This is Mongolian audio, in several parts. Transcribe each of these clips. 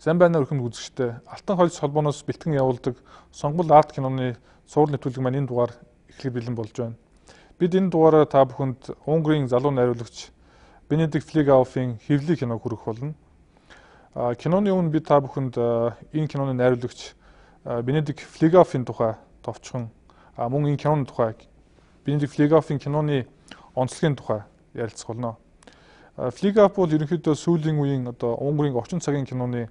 Сайн байна уу, өрхөмд үзэгчдээ. Алтан хойлц холбооноос бэлтгэн явуулдаг Сонгол арт киноны цуврал нэвтрүүлэг маань энэ дугаар эхлэх бэлэн болж байна. Бид энэ дугаараар та бүхэнд Унгарын залуу найруулагч Бенедикт Флигауфийн Хэвлий киног хүргэх болно. Киноны өмнө би та бүхэнд энэ киноны найруулагч Бенедикт Флигауфийн тухай товчхон, мөн энэ киноны тухай, Бенедикт Флигауфийн киноны онцлогийн тухай ярилцах болно. Флигауф бол ерөнхийдөө сүүлийн үеийн одоо Унгарын орчин цагийн киноны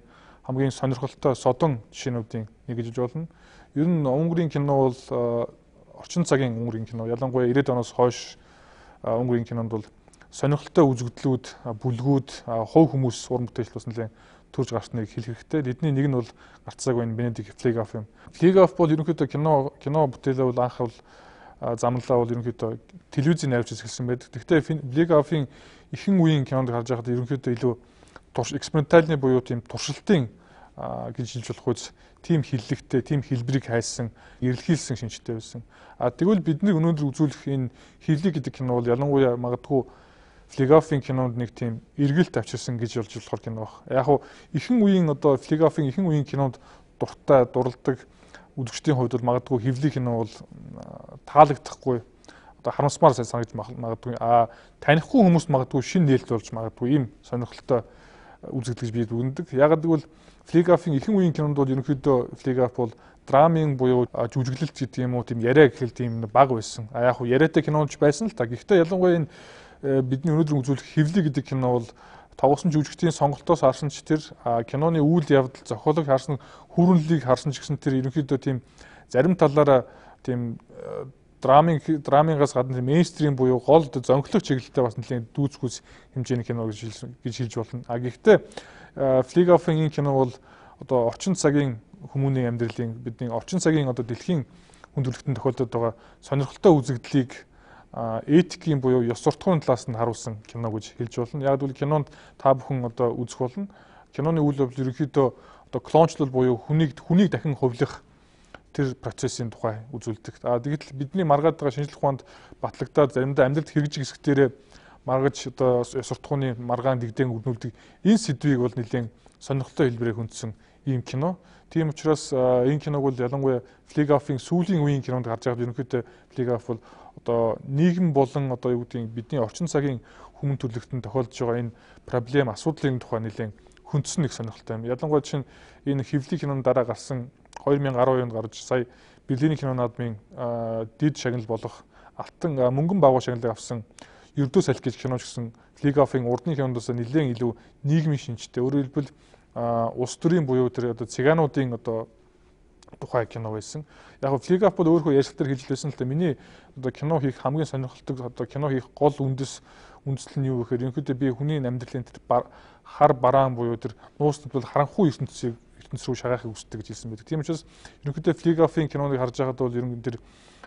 хамгийн сонирхолтой содон жишээнүүдийн нэг гэж болно. Ер нь Унгарын кино бол орчин цагийн Унгарын кино, ялангуяа 90-ад оноос хойш Унгарын кинонд бол сонирхолтой үзэгдлүүд, бүлгүүд, хувь хүмүүс уран бүтээлч бас нэлээд төрж гарсныг хэлэх хэрэгтэй. Тэдний нэг нь бол гарцааг байна Бенедикт Флигауф юм. Флигауф бол ерөнхийдөө кино бүтээлээ бол анх бол замналаа бол ерөнхийдөө телевизийн найруулагч эхэлсэн байдаг. Гэхдээ Флигауфын ихэнх үеийн кинонд харж байхад ерөнхийдөө илүү экспериментальны буюу тийм туршилтын гэж хэлж болох үз тийм хиллэгтэй, тийм хэлбэрийг хайсан, эрэлхийлсэн шинжтэй байсан. А тэгвэл бидний өнөөдөр үзүүлэх энэ Хэвлий гэдэг кино бол ялангуяа магадгүй Флигауфын кинонд нэг тийм эргэлт авчирсан гэж болж болохоор кино баг. Яг хуу ихэнх үеийн одоо Флигауфын ихэнх үеийн кинонд дуртай, дурладаг үзэгчдийн хувьд бол магадгүй Хэвлий кино бол таалагдахгүй, одоо харамсмаар санагдаж магадгүй. А танихгүй хүмүүст магадгүй шинэ нээлт болж магадгүй ийм сонирхолтой үзэгдэл гэж би дүгнэдэг. Яг гэвэл Флигауфын ихэнх үеийн кинонд бол ерөнхийдөө Флигауф бол драмын буюу жүжиглэлт гэдэг юм уу, тийм яриа гэхэл тийм баг байсан. А яг хуу яриатай киноч байсан л та. Гэхдээ ялангуяа энэ бидний өнөөдөр үзүүлэх Хэвлий гэдэг кино бол тоглосон жүжигчдийн сонголтоос харсан ч тэр киноны үйл явдал, зохиолыг харсан, хүүрнэлийг харсан ч гэсэн тэр ерөнхийдөө тийм зарим талаараа тийм драмынгаас гадна тийм мейнстрим буюу гол зөнхлөх чиглэлтэй бас нэлээд дүүцгүүц хэмжээний кино гэж хэлж болно. А гэхдээ Флигауфын энэ кино бол одоо орчин цагийн хүмүүний амьдралын, бидний орчин цагийн одоо дэлхийн хүн төрөлхтөнд тохиолдод байгаа сонирхолтой үзэгдлийг этикийн буюу ёс суртахууны талаас нь харуулсан кино гэж хэлж болно. Яг гэвэл кинонд та бүхэн одоо үзэх болно. Киноны үйл явдал ерөнхийдөө одоо клончлол буюу хүнийг дахин хувилах тэр процессын тухай үзүүлдэг. А тэгтэл бидний маргаад байгаа шинжлэх ухаанд батлагдаад заримдаа амьдралд хэрэгжих хэсэгтэрээ маргаж одоо ёс суртахууны маргаан дэгдэн өрнүүлдэг энэ сэдвийг бол нэлээд сонирхолтой хэлбэрээр хөндсөн ийм кино. Тийм учраас энэ киног бол ялангуяа Флигауфын сүүлийн үеийн кинонд гарч байгаа. Ерөнхийдөө Флигауф бол одоо нийгэм болон одоо юу гэдгийг бидний орчин цагийн хүмүүн төрөлхтөнд тохиолдож байгаа энэ проблем, асуудлын тухай нэлээд хөндсөн нэг сонирхолтой юм. Ялангуяа чинь энэ Хэвлий киноны дараа гарсан 2012 онд гарч сая Берлиний кино наадмын дид шагнал болох алтан мөнгөн багуу шагналыг авсан Ердөө салхи гэж киноч гэсэн Флигауфын урдны кинондоос нэлээд илүү нийгмийн шинжтэй. Өөрөөр хэлбэл улс төрийн буюу тэр одоо цыгануудын одоо тухай кино байсан. Яг нь Флигауф бол өөрөө ярилцлага дээр хэлж байсан л да. Миний одоо кино хийх хамгийн сонирхолтой одоо кино хийх гол үндэслэл нь юу гэхээр ерөнхийдөө би хүний амьдралын тэр хар бараан буюу тэр нууц бол харанхуй ертөнцийг ертөнц рүү шагаахыг хүсдэг гэж хэлсэн байдаг. Тийм учраас ерөнхийдөө Флигауфын киноныг харж байхад бол ерөнхийдөө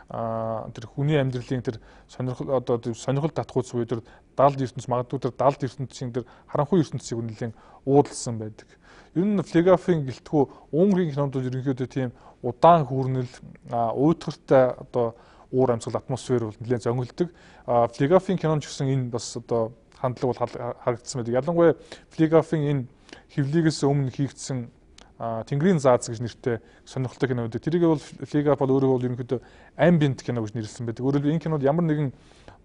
тэр хүний амьдралын тэр сонирхол одоо сонирхол татгууц буюу тэр далд ертөнц магадгүй тэр далд ертөнцийн тэр харанхуй ертөнцийг нэлээд уудалсан байдаг. Ер нь Флигауфын гэлтгүү Унгарын кинонд бол ерөнхийдөө тийм удаан хүүрнэл, уйтгартай одоо уур амьсгал атмосфер бол нэлээд зөнгөлдөг. Флигауфын кинонд ч гэсэн энэ бас одоо хандлага бол харагдсан байдаг. Ялангуяа Флигауфын энэ Хэвлийгээс өмнө хийгдсэн Тэнгэрийн зааз гэж нэртэй сонирхолтой кино байдаг. Тэрийг бол Флигауф бол өөрөө бол ерөнхийдөө амбиент кино гэж нэрлэсэн байдаг. Өөрөөр хэлбэл энэ кинод ямар нэгэн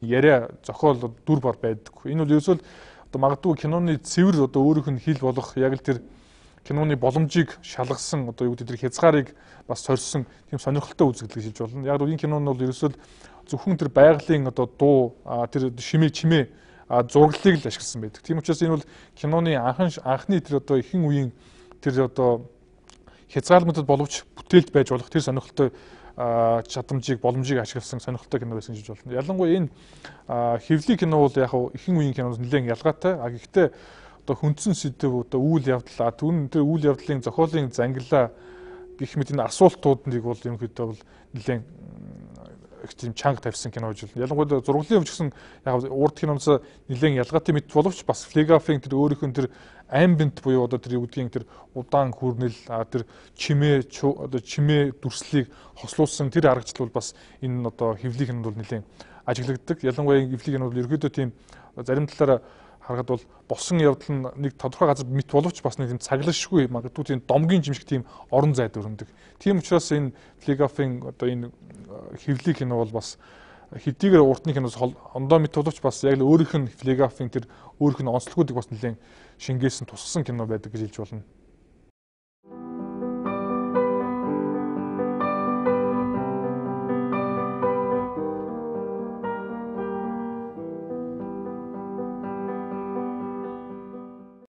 яриа, зохиол, дүр бар байдаггүй. Энэ бол ерөөсөө одоо магадгүй киноны цэвэр одоо өөрийнх нь хэл болох яг л тэр киноны боломжийг шалгасан одоо юу гэдэг тэр хязгаарыг бас сорьсон тийм сонирхолтой үзэгдэл гэж хэлж болно. Яг л энэ кино нь бол ерөөсөө зөвхөн тэр байгалийн одоо дуу, тэр шимээ чимээ зураглалыг л ашигласан байдаг. Тийм учраас энэ бол киноны анхны тэр одоо ихэнх үеийн тэр одоо хязгаарлагдмал боловч бүтээлд байж болох тэр сонирхолтой чадамжийг, боломжийг ашигласан сонирхолтой кино байсан гэж болно. Ялангуяа энэ Хэвлий кино бол яг ихэнх үеийн киноос нэлээд ялгаатай. А гэхдээ одоо хүндсэн сэдэв, одоо үйл явдал, түүн тэр үйл явдлын зохиолын зангилаа гэх мэт энэ асуултуудыг бол ерөнхийдөө бол нэлээд их тийм чанга тавьсан кино гэж болно. Ялангуяа зураглалын хувьд ч гэсэн яг урд киноноос нэлээд ялгаатай мэт боловч бас Флигауфын тэр өөрийнх нь тэр амбиент буюу одоо тэр юу гэдгийг тэр удаан хүүрнэл, тэр чимээ одоо чимээ дүрслэлийг хослуулсан тэр аргачлал бол бас энэ одоо Хэвлий кинонд бол нэлээд ажиглагддаг. Ялангуяа Хэвлий кино бол ерөнхийдөө тийм зарим талаараа Харахад бол болсон явдал нь нэг тодорхой газар мэт боловч бас нэг тийм цаглашгүй, магадгүй тийм домгийн жимшиг тийм орон зайд өрнөдөг. Тийм учраас энэ Флеговын одоо энэ хэвлий кино бол бас хэдийгээр уртны киноос ондоо мэт боловч бас яг л өөрийнх нь Флеговын тэр өөрийнх нь онцлогуудыг бас нэлээд шингээсэн, тусгасан кино байдаг гэж хэлж болно.